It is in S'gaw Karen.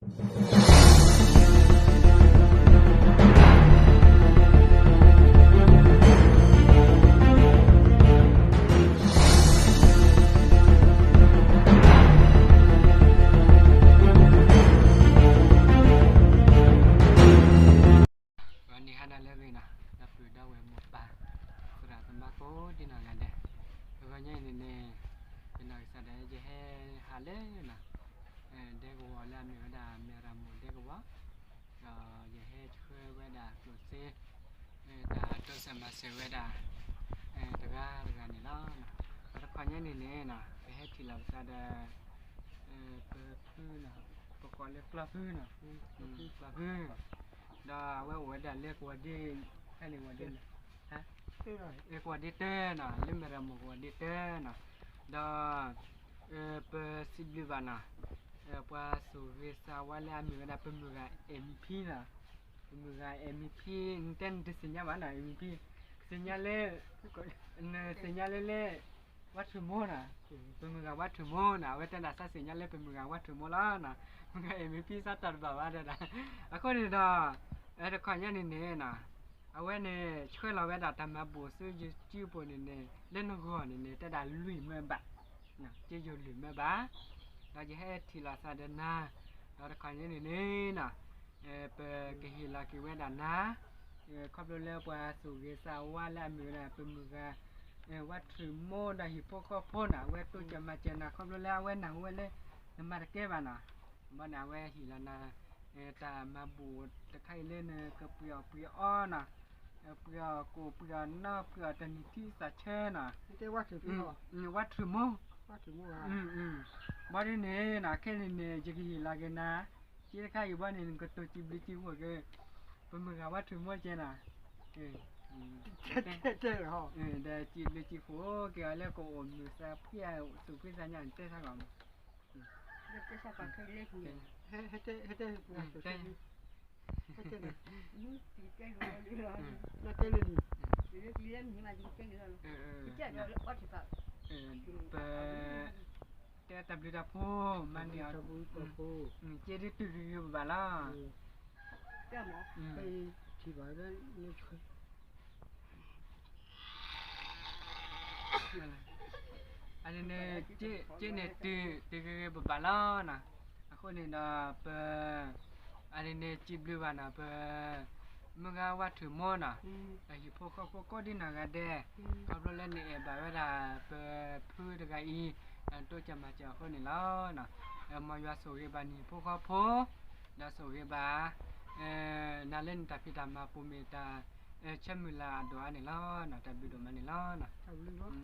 ဂီၤနံၤဟါနၤလၢအဂ့ၤနီၤ, ဒီပုၢ်ဒီဝဲၢ်မိၢ်ပၢ် သရၣ်သမါကိးဒံနီၢ်ဂၤဒဲး, တဂီၤညါအံၤန့ၣ်န့ၣ် ယနီၢ်ကစၢ်ဒၣ်ယဟဲဟးလၢနီၤ ဒဲကဝီၤလၢအမ့ၢ်ဝဲဒၣ်မဲၢ်ရမိၢ်ဒဲကဝီၤ, ဒီးယဟဲဆှၢဝဲဒၣ်ကျိၣ်စ့ တၢ်တိစၢၤမၤစၢၤဝဲဒၣ် တဂၤတဂၤန့ၣ်လီၤ. ဒီးတခီညါန့ၣ်န့ၣ်နီၤ ပဟဲထံၣ်လီၤပသးဒီး ပဖုနီၤ, ပကိးလၢကျီၢ်ဖုနီၤ, ကျီၢ်ဖု, ဒီးအဝဲအိၣ်ဝဲဒၣ်လၢကဝီၤဒ့, ဖဲန့ၣ်ကဝီၤဒ့, ကဝီၤဒ့တၢနီၤ, လၢမဲၢ်ရမိၢ်ကဝီၤဒ့တၢနီၤ, ဒီး ပစံးဘျုးဘၣ်နီၤ ပှၤစိာ်ဂ့ၤစိာ်ဝါလၢအမ့ၢ်ဝဲဒၣ် ပမုၢ်ဂၤ MP နီၤ, ပမုၢ်ဂၤ MP, နတဲနတသ့ၣ်ညါဘၣ်နီၤ MP, သ့ၣ်ညါလၢ နသ့ၣ်ညါလၢလၢ ဝါထုးမိၢ်နီၤ, ပမုၢ်ဂၤဝါထုးမိၢ်နီၤ, အဝဲတဲဒၣ်သးသ့ၣ်ညါလၢပမုၢ်ဂၤဝါထုးမိၢ်လီၤနီၤ, မုၢ်ဂၤ MP သးတၢ်တဘၣ်ဘၣ်တဲဒၣ်, အဃိန့ၣ်ဒီး တခီညါန့ၣ်န့ၣ်နီၤ အဝဲန့ၣ် ဆှၢလီၤဝဲဒၣ်တၢ်မၤဘူၣ်ဆူယစုပူၤန့ၣ်န့ၣ် လၢနဂီၢ်န့ၣ်န့ၣ် တဲဒၣ်လွံၢ်မၢဘၣ်, က့ယိၤလွံၢ်မၢဘၣ်, ဒီးယဟဲထံၣ်လီၤသးဒီးနၤ, ဒီးတခီညါန့ၣ်န့ၣ်နီၤ ပကဟ့ၣ်လီၤက့ၤဝဲဒၣ်နၤ ခီဖျိလၢပှၤစိာ်ဂ့ၤစိာ်ဝါလၢအမ့ၢ်ဝဲဒၣ် ပမုၢ်ဂၤ ဝါထုးမိၢ်ဒီးဟံၣ်ဖိဃီဖိနီၤ, အဝဲတိစၢၤမၤစၢၤနၤ ခီဖျိလၢအဝဲနၢ်ဟူဝဲလၢ နမၤတကဲဘၣ်နီၤ, ဘၣ်န့ၣ် အဝဲဟ့ၣ်လီၤနၤ တၢ်မၤဘူၣ်တခါအံၤလၢနကပှ့ၤအီၣ်ပှ့ၤအီနီၤ, ပှ့ၤအီၣ်ကိၣ်ပှ့ၤအီၣ်နီၣ် ပှ့ၤအီၣ်တနံၤထံသးဆၢနီၤ, ဝါထုးမိၢ်, ဘၣ်ဒ်န့ၣ်နီၤ ခဲန့ၣ်န့ၣ် ယကဟ့ၣ်လီၤက့ၤနၤ, စ့တခါအံၤဘၣ်န့ၣ် နကတိၤစံးဘျုးစံးဖှိၣ်က့ၤ ပမုၢ်ဂၤဝါထုးမိၢ်ကဲနီၤ, ဒီးစံးဘျုးစံးဖှိၣ်က့ၤအီၤလၢကအိၣ်မုာ်သးဖှံအသူၣ်ဖှံသးညီန့ၣ် တဲဆါကီးမး ဟဲတဲ, ဟဲတဲ, နတဲလၢလံ, ပ တဲတၢ်ဘျုးတၢ်ဖှိၣ်မၤန့ၢ်အီၤ, က့ဒ်တုၤဂ့ၤဂ့ၤဘၣ်ဘၣ်လီၤ, ထံၣ်ဘၣ်လၢ အန့ၣ်န့ၣ် က့န့ၣ်တုၤဂ့ၤဂ့ၤဘၣ်ဘၣ်လီၤနီၤ, အဃိန့ၣ်ဒီး ပ အန့ၣ်န့ၣ် စံးဘျုးဘၣ်နီၤ ပ မုၢ်ဂၤဝါထုးမိၢ်နီၤ, ဟံၣ်ဖိဃီဖိကိးဒံနီၢ်ဂၤဒဲး, ခီဖျိလၢနအဲၣ်ဘၣ်ဝဲဒၣ် ပဖုတဂၤအံၤ, တိစၢၤမၤစၢၤအဃိန့ၣ်လီၤ, မ်ယွၤဆိၣ်ဂ့ၤဘၣ်နဟံၣ်ဖိဃီဖိ, ဒီးဆိၣ်ဂ့ၤဘၣ် နၤလၢနတၢ်ဖံးတၢ်မၤပူၤမ့ၢ်တၢ် ဆၢမုၢ်လၢ်အဒိၣ်အါန့ၣ်လီၤ, တၢ်ဘျုးဒိၣ်မးန့ၣ်လီၤ.